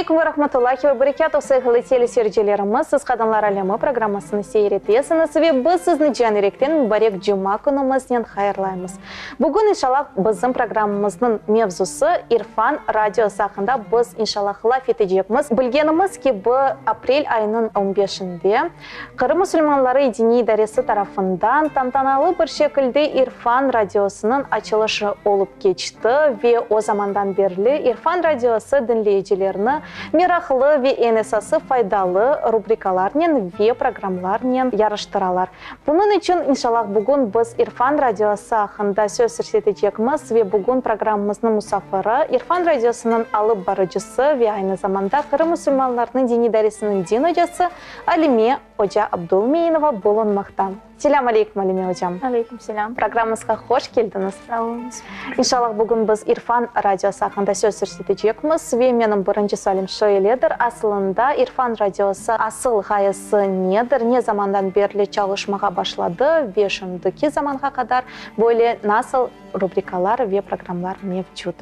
aleykum ve rahmetullahi ve berekâtuh, sayğılı teleseyircilerimiz! Siz Qadınlar alemi programmasını seyir etesiñiz ve biz sizni can yürekten mübarek cuma künümiznen hayırlaymız. Bugün, inşallah, bizim programmamıznıñ mevzusı İrfan radiosı aqqında biz, inşallah, laf etecekmiz. Bilgenimiz kibi, aprel ayınıñ on beşinde Qırım musulmanları diniy idaresi tarafından tantanalı bir şekilde İrfan radiosınıñ açılışı olıp keçti ve o zamandan berli İrfan radiosı diñleyicilerni meraqlı ve eñ esası faydalı rubrikalarnen ve programlarnen yarıştıralar. Bunıñ içün, inşallah, bugün biz İrfan radiosı aqqında söz yürsetecekmiz ve bugün programmamıznıñ musafiri, İrfan radiosınıñ alıp barıcısı ve aynı zamanda Qırım musulmanlarınıñ diniy idaresiniñ din ocası Alime oca Abdulmeinova bulunmaqta. Selâm aleyküm, Alime ocam. Aleyküm selâm. Programmamızğa hoş keldiñiz. Sağ oluñız. İnşallah, bugün biz İrfan radiosı aqqında söz yürsetecekmiz ve menim birinci sualim şöyledir, asılında İrfan radiosı asıl ğayesi nedir, ne zamandan berli çalışmağa başladı ve şimdiki zamanğa qadar böyle nasıl rubrikalar ve programlar mevcut?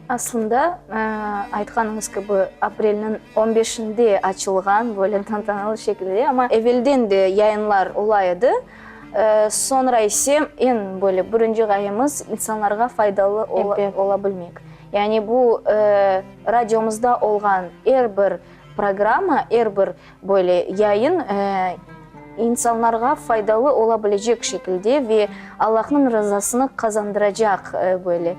Aslında, aytqanıñız kibi, aprelniñ on beşinde açılğan böyle tantanalı şekilde, amma evelden de yayınlar ola edi. Soñra ise eñ böyle birinci ğayemiz insanlarğa faydalı ola bilmek. Yani bu radiomızda olğan er bir programma, er bir böyle yayın insanlarğa faydalı ola bilecek şekilde ve Allahnıñ rızasını qazandıracaq böyle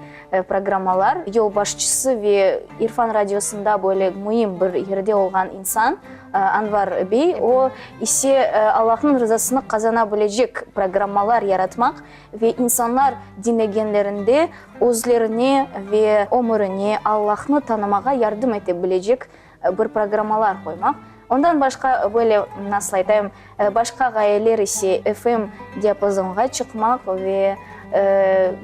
programmalar. Yolbaşçısı ve İrfan radiosında böyle müim bir yerde olğan insan Anvar bey, o ise Allahnıñ rızasını qazana bilecek programmalar yaratmaq ve insanlar diñlegenlerinde özlerine ve ömürine Allahnı tanımağa yardım ete bilecek bir programmalar qoymaq. Ondan başqa, böyle, nasıl aytayım, başqa ğayeler ise FM diapazonğa çıqmaq ve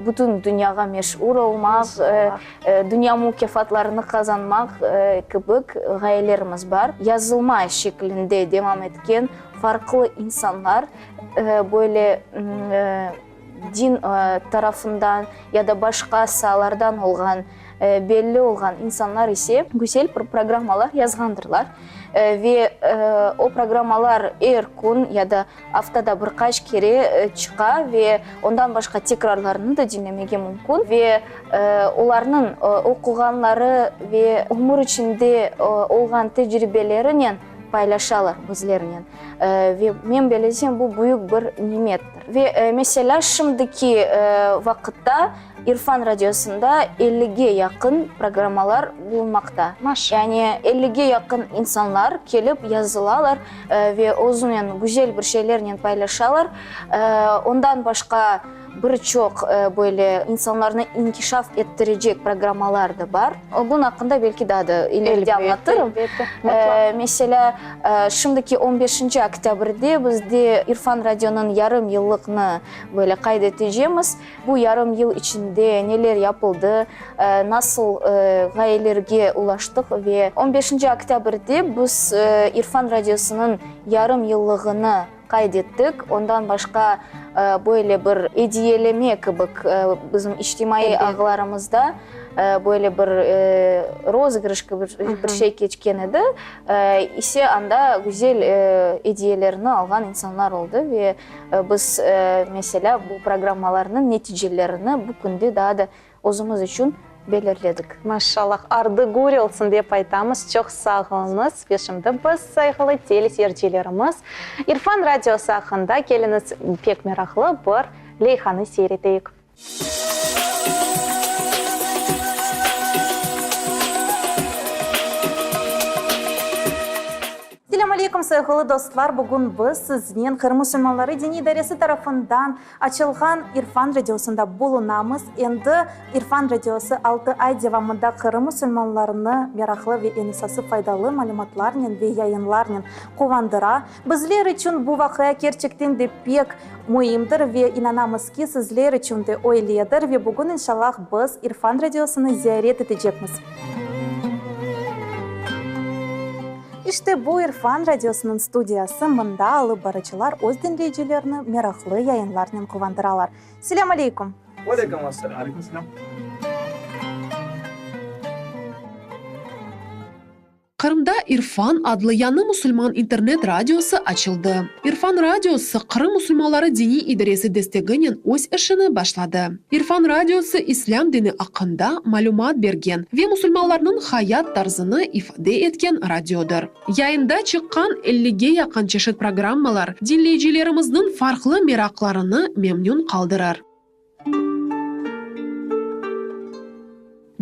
bütün dünyağa meşur olmaq, dünya mukâfatlarını qazanmaq kibi ğayelerimiz bar. Yazılma şeklinde devam etken farqlı insanlar böyle din tarafından ya da başqa saalardan olğan belli olğan insanlar ise güzel bir programmalar yazğandırlar. Ve o programmalar er kün ya da aftada bir qaç kere çıqa ve ondan başqa tekrarlarını da diñlemege mümkün. Ve olarnıñ oquğanları ve ömür içinde olğan tecribelerinen paylaşalar bizlernen. Ve men belesem, bu büyük bir nimettir. Ve, meselâ, şimdiki vaqıtta İrfan radiosında ellige yaqın programmalar bulunmaqta. Yani ellige yaqın insanlar kelip yazılalar ve özünen güzel bir şeylernen paylaşalar. Ondan başqa bir çoq böyle insanlarnı inkişaf ettirecek programmalar da bar. Bunıñ aqqında belki daa da ileride añlatırım. Meselâ, şimdiki on beşinci oktâbrde bizde İrfan radionıñ yarım yıllıqnı böyle qayd etecemiz. Bu yarım yıl içinde neler yapıldı, nasıl ğayelerge ulaştıq ve on beşinci oktâbrde biz İrfan radiosınıñ yarım yıllığını qayd ettik. Ondan başqa böyle bir ediyeleme kibi bizim içtimaiy ağlarımızda böyle bir rozıgrış kibi bir şey keçken edi. İse anda güzel ediyelerni alğan insanlar oldı ve Biz, meselâ, bu programmalarnıñ neticelerini bu künde daa da özümiz içün belirledik. Maşallah, ardı gür olsun dep aytamız, çoq sağ oluñız. Ve şimdi biz, sayğılı teleseyircilerimiz, İrfan radiosı aqqında keliñiz pek meraqlı bir leyhanı seyir eteyik. Selâm aleyküm, sayğılı dostlar! Bugün biz siznen Qırım musulmanları diniy idaresi tarafından açılğan İrfan radiosında bulunamız. Endi İrfan radiosı altı ay devamında Qırım musulmanlarını meraqlı ve eñ esası faydalı malümatlarnen ve yayınlarnen quvandıra. Bizler içün bu vaqia kerçekten de pek müimdir ve inanamız ki, sizler içün de öyledir. Ve bugün, inşallah, biz İrfan radiosını ziyaret etecekmiz. İşte bu İrfan radiosınıñ studiyası, mında alıp barıcılar öz diñleyicilerini meraqlı yayınlarnen quvandıralar. Selâm aleyküm! Aleyküm asselâm. Aleyküm selâm. Qırımda İrfan adlı yañı musulman internet radiosı açıldı. İrfan radiosı Qırım musulmanları diniy idaresi desteginen öz işini başladı. İrfan radiosı İslâm dini aqqında malümat bergen ve musulmanlarnıñ hayat tarzını ifade etken radiodır. Yayında çıqqan ellige yaqın çeşit programmalar diñleyicilerimizniñ farqlı meraqlarını memnün qaldırır.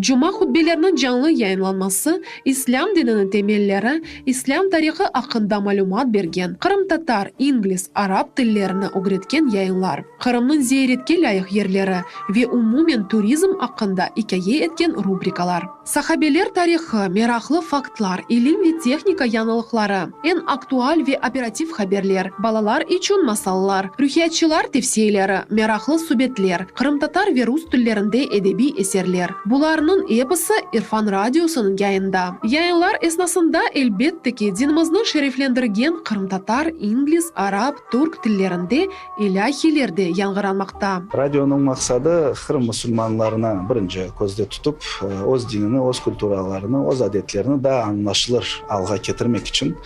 Cuma hutbeleriniñ canlı yayınlanması, İslâm dininiñ temelleri, İslâm tarihı aqqında malümat bergen, qırımtatar, ingliz, arap tillerini ögretken yayınlar, Qırımnıñ ziyaretke lâyıq yerleri ve umumen turizm aqqında ikâye etken rubrikalar. Sahabeler tarihı, meraqlı faktlar, ilim ve tehnika yañılıqları, eñ aktual ve operativ haberler, balalar içün masallar, ruhiyatçılar tevsiyeleri, meraqlı subetler, qırımtatar ve rus tillerinde edebiy eserler, bularnıñ episi İrfan radiosınıñ yayında. Yayınlar esnasında, elbette ki, dinimizni şereflendirgen qırımtatar, ingliz, arap, türk tillerinde İlâhiyler de yañğıranmaqta. Radionıñ maqsadı, Qırım musulmanlarını birinci közde tutıp, öz dinini, öz kulturalarını, öz adetlerini daa añlaşılır alğa ketirmek içün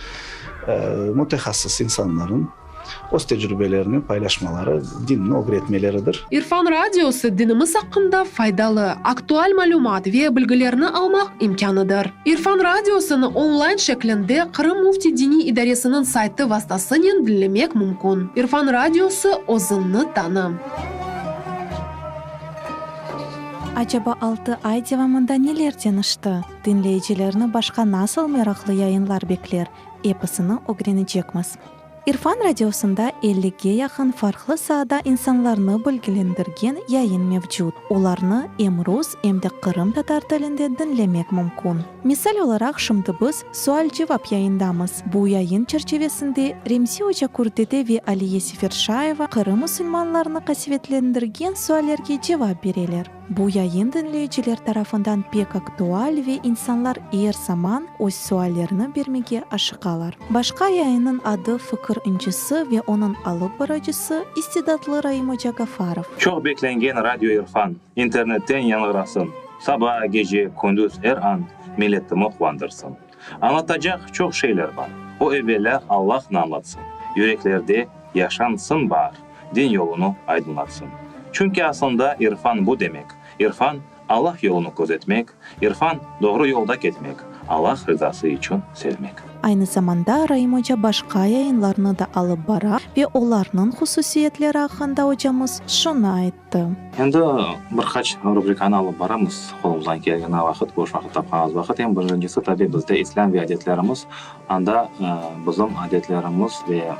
mütehassıs insanların öz tecrübelerini paylaşmaları, dinni ögretmeleridir. İrfan radiosı dinimiz aqqında faydalı, aktual malümat ve bilgilerni almaq imkânıdır. İrfan radiosını onlayn şeklinde Qırım Müfti Diniy İdaresiniñ saytı vastasınen diñlemek mümkün. İrfan radiosı, özüñni tanı. Acaba altı ay devamında neler deñişti? Diñleyicilerni başqa nasıl meraqlı yayınlar bekler? Episini ögrenecekmiz. İrfan radiosında ellige yaqın farqlı saada insanlarnı bilgilendirgen yayın mevcut. Olarnı em rus, em de qırımtatar tilinde diñlemek mümkün. Misal olaraq, şimdi biz Sual-cevap yayındamız. Bu yayın çerçivesinde Remzi oca Kürtdede ve Aliye Seferşayeva Qırım musulmanlarını qasevetlendirgen suallerge cevap bereler. Bu yayın diñleyiciler tarafından pek aktual ve insanlar er zaman öz suallerini bermege aşıqalar. Başqa yayınnıñ adı Fikir incisi ve onıñ alıp barıcısı istidatlı Raim oca Gafarov. Çoq beklengen Radio İrfan internetten yañğırasın, Saba, gece, kündüz, er an milletimi quvandırsın. Añlatacaq çoq şeyler bar, o evelâ Allahnı añlatsın, Yüreklerde yaşansın baar, din yolunı aydınlatsın. Çünki aslında irfan bu demek, irfan, Allah yolunı közetmek, irfan, doğru yolda ketmek, Allah rızası içün sevmek. Aynı zamanda Raim oca başqa yayınlarnı da alıp bara ve olarnıñ hususiyetleri aqqında ocamız şunı ayttı. Endi bir qaç rubrikanı alıp baramız, qolumızdan kelgeni vaqıt, boş vaqıt tapqanımız vaqıt. Eñ birincisi, tabiy, bizde İslâm ve adetlerimiz. Anda bizim adetlerimiz ve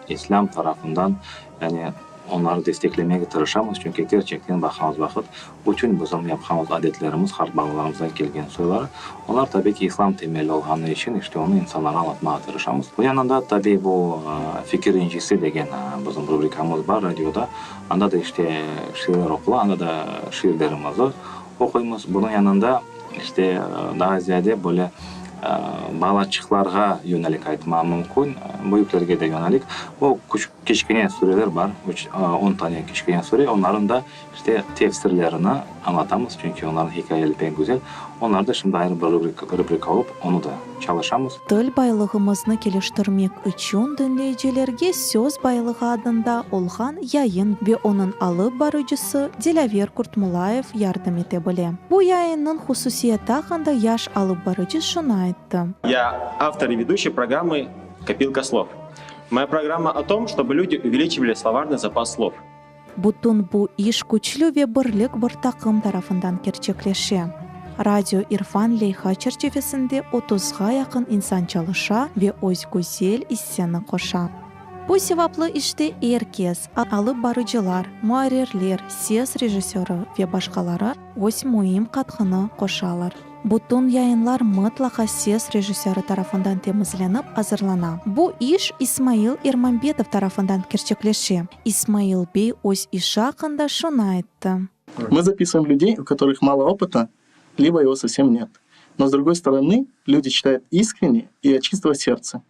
İslâm tarafından, yani onları desteklemege tırışamız, çünki kerçekten baqamız vaqıt, bütün bizim yapqanımız adetlerimiz, qartbabalarımızdan kelgen soyları, olar tabiy ki İslâm temelli olğanı içün, işte onı insanlarğa añlatmağa tırışamız. Bu yanında tabiy bu Fikir incisi degen bizim rubrikamız bar radioda, anda da işte şiirler oqula, anda da şiirlerimizi oquymız. Bunıñ yanında işte daa ziyade böyle balaçıqlarğa yönelik aytma mümkün, büyüklerge de yönelik. Bu küçük, kiçkene sureler bar, üç, on tane kiçkene sure, onlarnıñ da işte tefsirlerini añlatamız, çünki onlarnıñ hikâyeleri pek güzel. Onlar da şimdi ayrı bir rubrika olıp, onı da çalışamız. Til baylığımıznı keliştirmek içün diñleyicilerge Söz baylığı adında olğan yayın ve onıñ alıp barıcısı Dilâver Kurtmulayev yardım ete bile. Bu yayınnıñ hususiyeti aqqında yaş alıp barıcı şunı ayttı. Ya avtor i vedushchiy programmı Kopilka slov. Moya programma o tom, çtoby lüdi uveliçivali slovarnıy zapas slov. Bütün bu iş küçlü ve birlik bir taqım tarafından kerçekleşe. Radio İrfan leyha çerçivesinde otuzğa yaqın insan çalışa ve öz güzel isseni qoşa. Bu sevaplı işte er kes, alıp barıcılar, muarrirler, ses rejissörı ve başqaları öz müim qatqını qoşalar. Bütün yayınlar mıtlaqa ses rejissörı tarafından temizlenip azırlana. Bu iş İsmail Ermambetov tarafından kerçekleşe. İsmail bey öz işi aqqında şunı ayttı. Мы записываем людей, у которых мало опыта, либо его совсем нет. Но с другой стороны, люди читают искренне и от чистого сердца.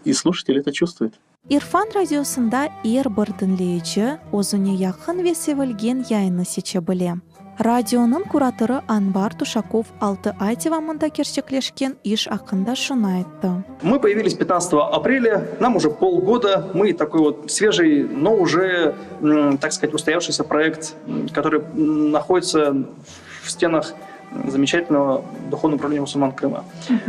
И слушатель это чувствует. İrfan radiosında er bir diñleyici özüne yaqın ve sevilgen yayını seçe bile. Radionıñ kuratorı Anvar Tuşakov altı ay devamında kerçekleşken iş aqqında şunı ayttı. Мы появились пятнадцатого апреля, нам уже полгода, мы такой вот свежий, но уже, так сказать, устоявшийся проект, который находится в стенах замечательного Духовного управления мусульман Крыма.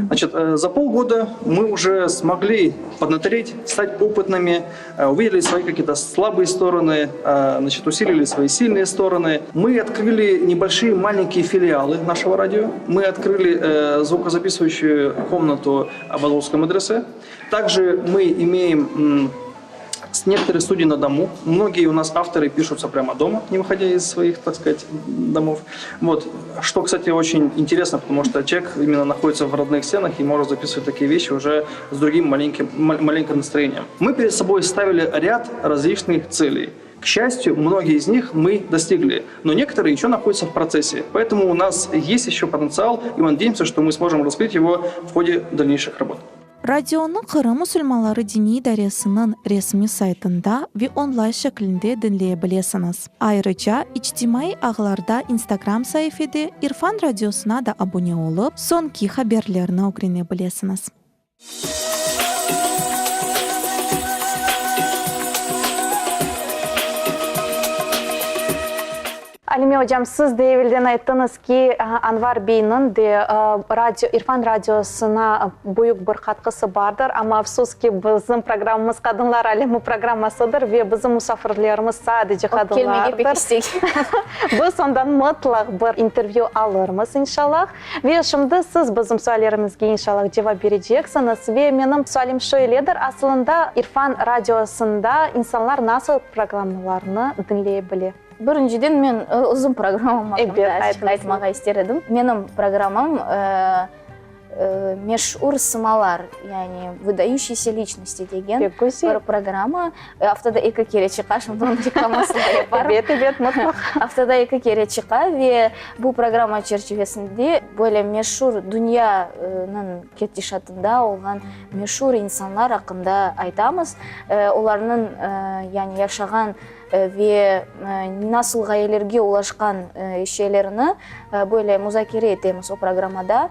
Значит, э, за полгода мы уже смогли поднатореть, стать опытными, э, увидели свои какие-то слабые стороны, э, значит, усилили свои сильные стороны. Мы открыли небольшие маленькие филиалы нашего радио. Мы открыли звукозаписывающую комнату в Азовском медресе. Также мы имеем некоторые студии на дому. Многие у нас авторы пишутся прямо дома, не выходя из своих, так сказать, домов. Вот. Что, кстати, очень интересно, потому что человек именно находится в родных стенах и может записывать такие вещи уже с другим маленьким, маленьким настроением. Мы перед собой ставили ряд различных целей. К счастью, многие из них мы достигли, но некоторые еще находятся в процессе. Поэтому у нас есть еще потенциал, и мы надеемся, что мы сможем раскрыть его в ходе дальнейших работ. Radionı Qırım musulmanları diniy idaresiniñ resmiy saytında ve onlayn şeklinde diñleye bilesiñiz. Ayrıca, içtimaiy ağlarda Instagram saifede İrfan radiosına da abune olıp, soñki haberlerni ögrene bilesiñiz. Alime ocam, siz de evelden ayttıñız ki, Anvar beyniñ de radio, İrfan radiosına büyük bir qatqısı bardır, amma afsus ki, bizim programmamız Qadınlar alemi programmasıdır ve bizim musafirlerimiz sadece O kelmege pek qadınlardır. istey. Biz ondan mıtlaq bir intervyu alırmız, inşallah. Ve şimdi siz bizim suallerimizge inşallah cevap bereceksiñiz. Ve menim sualim şöyledir, asılında İrfan radiosında insanlar nasıl programmalarnı diñley bile? Birinciden men özüm programmam aqqında azçıq aytmağa ister edim. Menim programmam Meşur sımalar, yani Выдающиеся личности degen bir programma. Aftada eki kere çıqa, şimdi onıñ reklamasını da yaparım. Ebet, ebet, mıtlaq. Aftada eki kere çıqa ve bu programma çerçivesinde böyle meşur dünyanıñ ketişatında olğan meşur insanlar aqqında aytamız. Olarnıñ yani yaşağan Ve nasıl ğayelerge ulaşqan şeylerini böyle muzakere etemiz o programmada.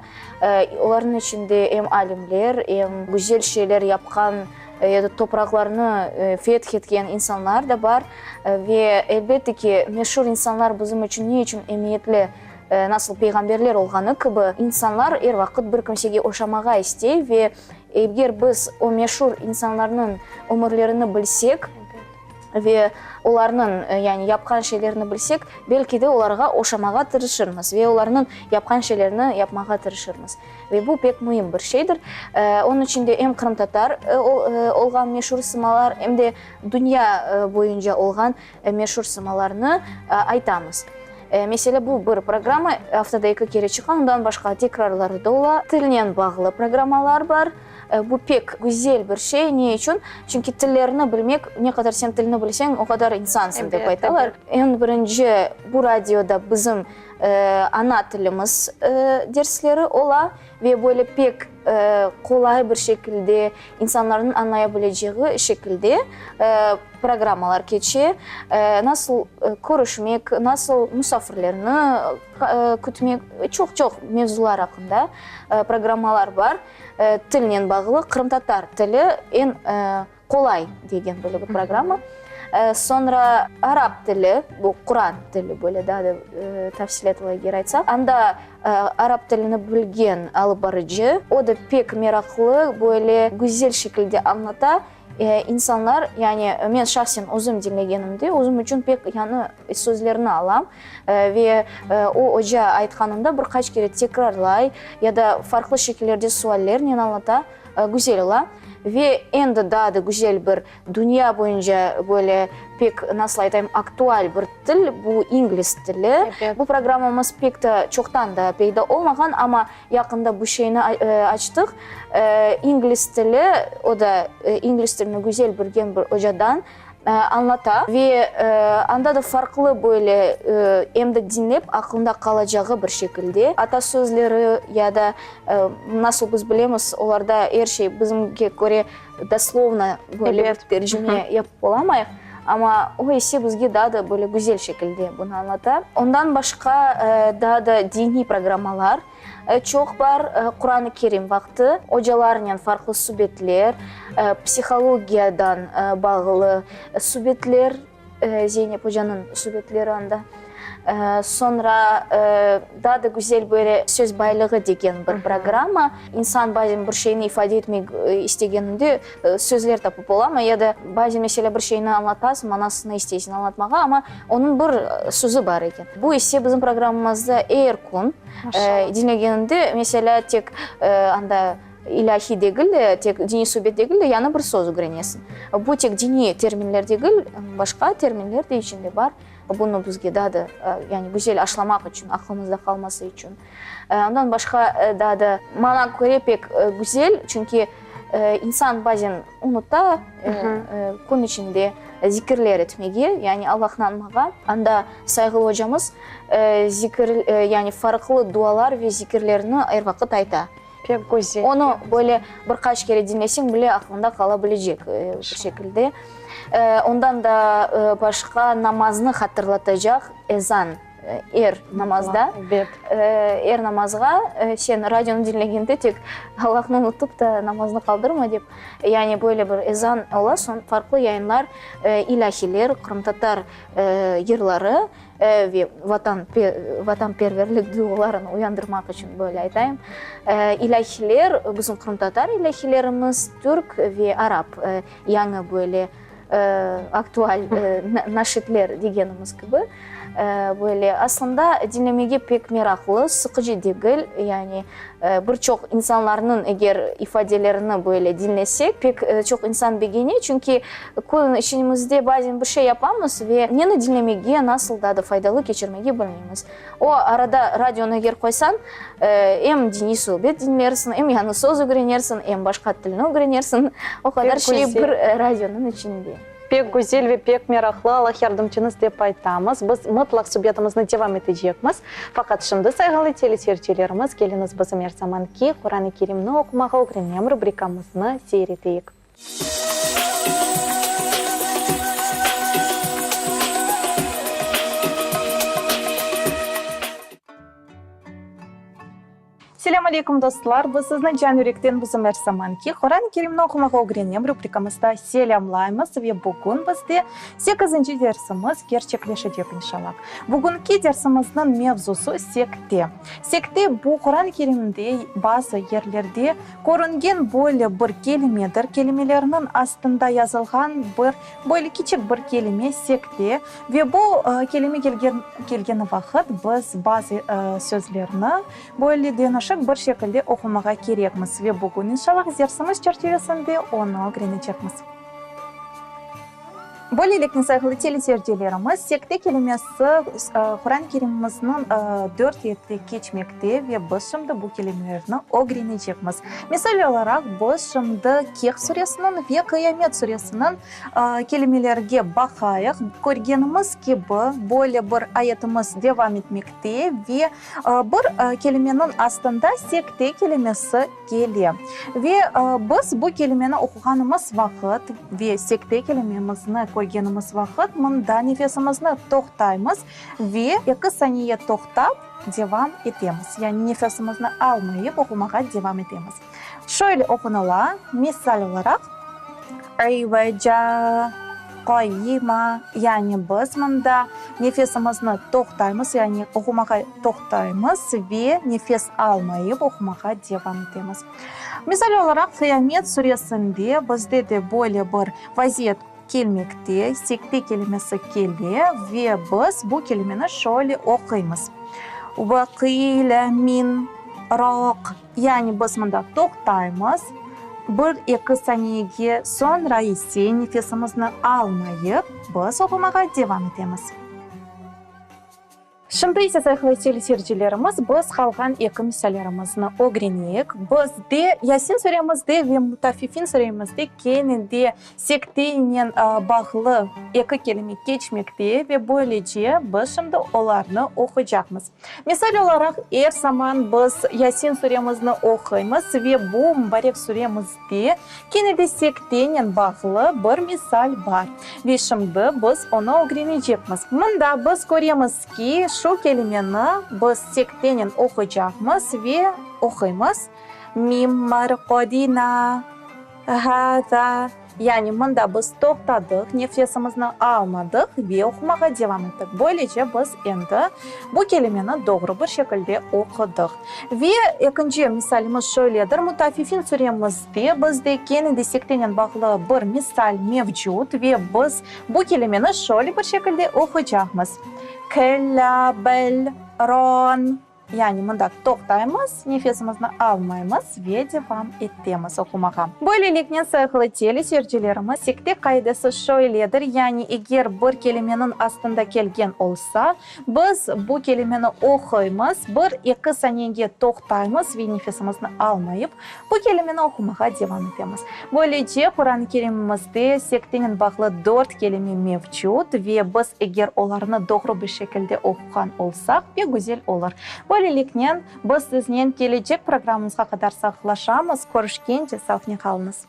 Olarnıñ içinde em alimler, em güzel şeyler yapqan ya da topraqlarnı feth etken insanlar da bar. Ve elbette ki, meşur insanlar bizim içün ne içün emiyetli, nasıl peyğamberler olğanı kibi, insanlar er vaqıt bir kimsege oşamağa istey ve eger biz o meşur insanlarnıñ ömürlerini bilsek, Ve olarnıñ, yani yapqan şeylerini bilsek, belki de olarğa oşamağa tırışırmız ve olarnıñ yapqan şeylerini yapmağa tırışırmız. Ve bu pek müim bir şeydir. Onıñ içün de em qırımtatar olğan meşur sımalar, em de dünya boyunca olğan meşur sımalarnı aytamız. Meselâ, bu bir programma aftada eki kere çıqa, ondan başqa tekrarları da ola. Tilnen bağlı programmalar bar. Bu pek güzel bir şey. Ne içün? Çünki tillerni bilmek, ne qadar sen tilni bilseñ, o qadar insansıñ, dep aytalar. Eñ birinci bu radioda bizim ana tilimiz dersleri ola ve böyle pek qolay bir şekilde, insanlarnıñ añlaya bileceği şekilde programmalar keçe. Nasıl körüşmek, nasıl musafirlerni kütmek, çoq-çoq mevzular aqqında programmalar bar. Tilnen bağlı Qırımtatar tili eñ qolay degen böyle bir programma. Soñra arap tili, bu Quran tili böyle daa da tafsilâtlı eger aytsaq, anda arap tilini bilgen alıp barıcı, o da pek meraqlı, böyle güzel şekilde añlata. İnsanlar, yani men şahsen özüm diñlegenimde, özüm içün pek yañı sözlerni alam ve o oca aytqanında bir qaç kere tekrarlay ya da farqlı şekillerde suallernen añlata, güzel ola. Ve endi daa da güzel bir dünya boyunca böyle pek, nasıl aytayım, aktual bir til, bu ingliz tili. Bu programmamız pek de çoqtan da peyda olmağan, amma Yaqında bu şeyni açtıq. İngliz tili, o da ingliz tilini güzel bilgen bir ocadan añlata. Ve anda da farqlı böyle em de diñlep aqlında qalacağı bir şekilde atasözleri ya da nasıl biz bilemiz, olarda er şey bizimge köre doslovno böyle bir tercime yapıp olamayıq. Amma o ise bizge daa da böyle güzel şekilde bunı añlata. Ondan başqa daa da diniy programmalar çoq bar. Quran-ı Kerim vaqtı, ocalarnen farqlı subetler, psihologiyadan bağlı subetler, Zeynep ocanıñ subetleri anda. Soñra daa da güzel böyle Söz baylığı degen bir programma. İnsan bazen bir şeyni ifade etmek istegeninde sözler tapıp olamay ya da bazen, meselâ, bir şeyni añlatasıñ, manasını isteysiñ añlatmağa, amma onıñ bir sözü bar eken. Bu ise bizim programmamızda er kün diñlegeninde, meselâ, tek anda İlâhiy degil de, tek diniy subet degil de, yañı bir söz ögrenesiñ. Bu tek diniy terminler degil, başqa terminler de içinde bar. Bunı bizge daa da, yani güzel aşlamaq içün, aqlımızda qalması içün. Ondan başqa daa da, maña köre pek güzel, çünki insan bazen unuta kün içinde zikirler etmege, yani Allahnı añmağa. Anda sayğılı ocamız zikir, yani farqlı dualar ve zikirlerni er vaqıt ayta. Pek güzel. Onı böyle bir qaç kere diñleseñ bile aqlıñda qala bilecek bir şekilde. Ondan da başqa namaznı hatırlatacaq ezan er namazda. Elbet. Er namazğa sen radionı diñlegende tek Allahnı unutıp da namaznı qaldırma dep, yani böyle bir ezan ola, soñ farqlı yayınlar, ilâhiler, qırımtatar yırları Ve vatan, vatanperverlik duyğularını uyandırmaq içün böyle aytayım. İlâhiler, bizim qırımtatar ilâhilerimiz, türk ve arap yañı böyle aktual naşidler degenimiz kibi böyle. Aslında diñlemege pek meraqlı, sıqıcı degil. Yani bir çoq insanlarnıñ eger ifadelerini böyle diñlesek, pek çoq insan begene, çünki kün içimizde bazen bir şey yapamız ve neni diñlemege, nasıl daa da faydalı keçirmege bilmeymiz. O arada radionı eger qoysañ, em diniy suhbet diñlersiñ, em yañı söz ögrenersiñ, em başqa tilni ögrenersiñ, o qadar şey bir radionıñ içinde. Pek güzel ve pek meraqlı, Allah yardımcıñız dep aytamız. Biz mıtlaq subetimizni devam etecekmiz. Faqat şimdi, sayğılı teleseyircilerimiz, keliñiz bizim er zamanki Quran-ı Kerimni oqumağa ögrenem rubrikamıznı seyir eteyik. Selâm aleyküm, dostlar! Biz sizni can yürekten bizim er zamanki Quran-ı Kerimni oqumağa ögrenem rubrikamızda selâmlaymız ve bugün bizde sekizinci dersimiz kerçekleşecek, inşallah. Bugünki dersimizniñ mevzusı sekte. Sekte, bu Quran-ı Kerimde bazı yerlerde körüngen böyle bir kelimedir, kelimelerniñ astında yazılğan bir böyle kiçik bir kelime, sekte. Ve bu kelime kelgen kelgeni vaqıt biz bazı sözlerni böyle deñişik bir şekilde oqumağa kerekmiz. Ve bugün, inşallah, dersimiz çerçivesinde onı ögrenecekmiz. Böyleliknen, sayğılı teleseyircilerimiz, sekte kelimesi Quran-ı Kerimimizniñ dört ayette keçmekte ve biz şimdi bu kelimelerni ögrenecekmiz. Misal olaraq, biz şimdi Kehf suresiniñ ve Qıyamet suresiniñ Kelimelerge baqayıq. Körgenimiz kibi, böyle bir ayetimiz devam etmekte ve bir kelimeniñ astında sekte kelimesi kele. Ve biz bu kelimeni oquğanımız vaqıt ve sekte kelimemizni körgenimiz vaqıt mında nefesimizni toqtaymız ve eki saniye toqtap devam etemiz. Yani nefesimizni almayıp oqumağa devam etemiz. Şöyle oqunıla, misal olaraq, İveca, qayima, yani biz mında nefesimizni toqtaymız, yani oqumağa toqtaymız ve nefes almayıp oqumağa devam etemiz. Misal olaraq, Qıyamet suresinde bizde de böyle bir vaziyet kelmekte, sekte kelimesi kele ve biz bu kelimeni şöyle oquymız, Ve qıyle min raq. Yani biz mında toqtaymız, bir-eki saniyege, soñra ise nefesimizni almayıp, biz oqumağa devam etemiz. Şimdi ise, sayğılı teleseyircilerimiz, biz qalğan eki misallerimizni ögreneyik. Bizde Yasin suremizde ve Mutaffifin suremizde kene de sekteynen bağlı eki kelime keçmekte ve böylece biz şimdi olarnı oquycaqmız. Misal olaraq, er zaman biz Yasin suremizni oquymız ve bu mubarek suremizde kene de sektenen bağlı bir misal bar. Ve şimdi biz onı ögrenecekmiz. Mında biz köremiz ki, şu kelimeni biz sektenen oquycaqmız ve oquymız, Mim marqodina hâzâ. Yani mında biz toqtadıq, nefesimizni almadıq ve oqumağa devam ettik. Böylece biz endi bu kelimeni doğru bir şekilde oqudıq. Ve ekinci misalimiz şöyledir, Mutaffifin suremizde bizde kene de sektenen bağlı bir misal mevcut ve biz bu kelimeni şöyle bir şekilde oquycaqmız, Kella bel ran. Yani mında toqtaymız, nefesimizni almaymız ve devam etemiz oqumağa. Böyleliknen, sayğılı teleseyircilerimiz, sekte qaidesi şöyledir, yani eger bir kelimeniñ astında kelgen olsa, biz bu kelimeni oquymız, bir-eki saniyege toqtaymız ve nefesimizni almayıp, bu kelimeni oqumağa devam etemiz. Böylece, Quran-ı Kerimimizde sektenen bağlı dört kelime mevcut ve biz eger olarnı doğru bir şekilde oquğan olsaq, pek güzel olur. Böyleliknen, biz siznen kelecek programımızğa qadar sağlıqlaşamız. Körüşkence, sağlıqnen qalıñız.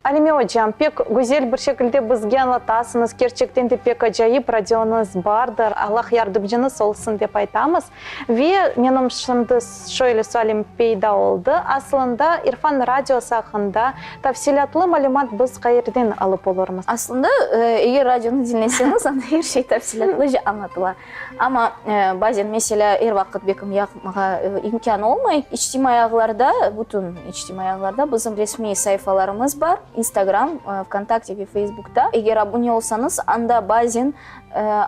Alime ocam, pek güzel bir şekilde bizge añlatasıñız, kerçekten de pek acayip radioñız bardır, Allah yardımcıñız olsun dep aytamız. Ve menim şimdi şöyle sualim peyda oldı, aslında İrfan radiosı aqqında tafsilâtlı malümat biz qayerden alıp olurmız? Aslında, eger radionı diñleseñiz, anda er şey tafsilâtlıca añlatıla. Amma bazen, meselâ, er vaqıt bekim yapmağa imkân olmay. İçtimaiy ağlarda, bütün içtimaiy ağlarda bizim resmiy sayfalarımız bar, Instagram, Vkontakte ve Feysbukta. Eger abune olsañız, anda bazen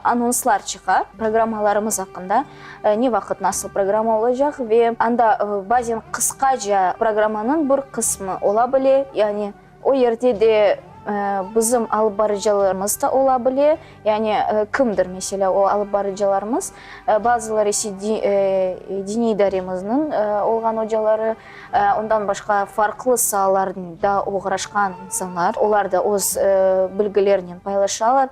anonslar çıqa programmalarımız aqqında, ne vaqıt nasıl programma olacaq ve anda bazen qısqaca programmanıñ bir qısmı ola bile, yani O yerde de bizim alıp barıcılarımız da ola bile, yani kimdir, meselâ, o alıp barıcılarımız, bazıları ise diniy idaremizniñ olğan ocaları, ondan başqa farqlı saalarda oğraşqan insanlar, olar da öz bilgilerinen paylaşalar.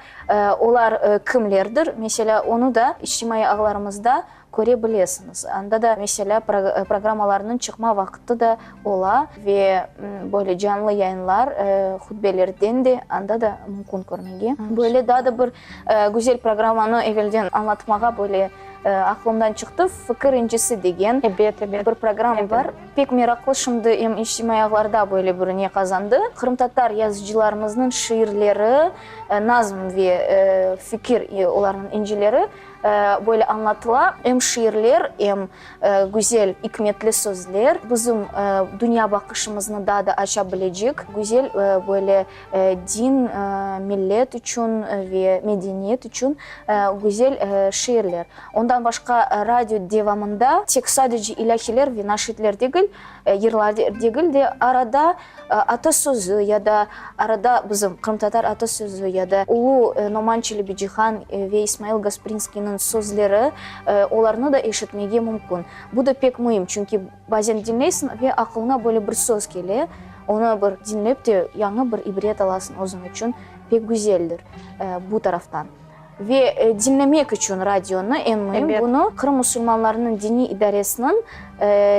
Olar kimlerdir, meselâ, onı da içtimaiy ağlarımızda Köre bilesiñiz. Anda da, meselâ, programmalarnıñ çıqma vaqtı da ola ve böyle canlı yayınlar, hutbelerden de anda da mümkün körmege. Böyle daa da bir güzel programmanı evelden añlatmağa böyle aqlımdan çıqtı, Fikir incisi degen bir programma bar. Pek meraqlı, şimdi em içtimaiy ağlarda böyle bir ne qazandı. Qırımtatar yazıcılarımıznıñ şiirleri, nazm ve fikir olarnıñ incileri Böyle añlatıla, em şiirler, em güzel, ikmetli sözler bizim dünya baqışımıznı daa da aça bilecek güzel böyle din, millet içün ve medeniyet içün güzel şiirler. Ondan başqa radio devamında tek sadece ilâhiler ve naşidler degil, yırlar degil de, arada ata sözü ya da arada bizim qırımtatar ata sözü ya da ulu Noman Çelebicihan ve İsmail Gasprinskiyniñ sözleri, olarnı da eşitmege mümkün. Bu da pek müim, çünki bazen diñleysiñ ve aqılıña böyle bir söz kele, onı bir diñlep de yañı bir ibret alasıñ özüñ içün, pek güzeldir bu taraftan. Ve diñlemek içün radionı, eñ müim, bunı Qırım musulmanlarınıñ diniy idaresiniñ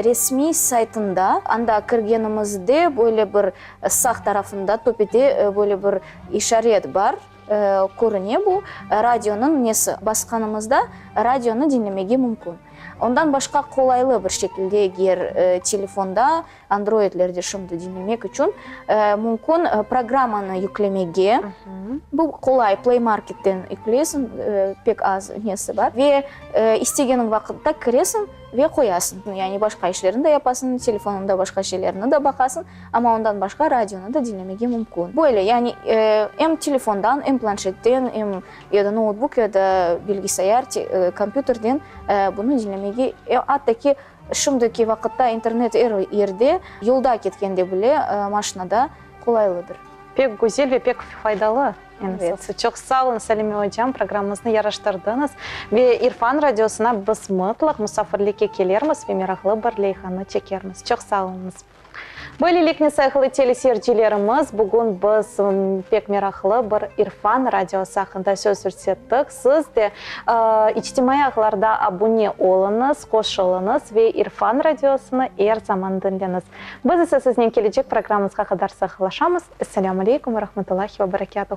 resmiy saytında, anda kirgenimizde böyle bir sağ tarafında töpede böyle bir işaret bar, körüne bu, radionıñ nesi, basqanımızda radionı diñlemege mümkün. Ondan başqa qolaylı bir şekilde eger telefonda, Androidlerde şimdi diñlemek içün mümkün programmanı yüklemege. Bu qolay, Play Marketten yükleysiñ, pek az nesi bar. Ve istegeniñ vaqıtta kiresiñ ve qoyasıñ. Yani başqa işlerini de yapasıñ, telefonıñda başqa şeylerni de baqasıñ, amma ondan başqa radionı da diñlemege mümkün. Böyle, yani em telefondan, em planşetten, em ya da noutbuk, ya da bilgisayar, kompyuterden bunı diñlemege, atta ki. Şimdiki vaqıtta internet er yerde, yolda ketkende bile, maşinada qolaylıdır. Pek güzel ve pek faydalı, eñ esası. Çoq sağ oluñ, Salime ocam, programmamıznı yaraştırdıñız. Ve İrfan radiosına biz mıtlaq musafirlikke kelermiz ve meraqlı bir leyhanı çekermiz. Çoq sağ oluñız. Böyleliknen, sayğılı teleseyircilerimiz, bugün biz pek meraqlı bir İrfan radiosı aqqında söz yürsettik. Siz de içtimaiy ağlarda abune oluñız, qoşulıñız ve İrfan radiosını er zaman diñleñiz. Biz ise siznen kelecek programmamızğa qadar sağlıqlaşamız. Esselâmu aleykum ve rahmetullahi ve berekâtuh.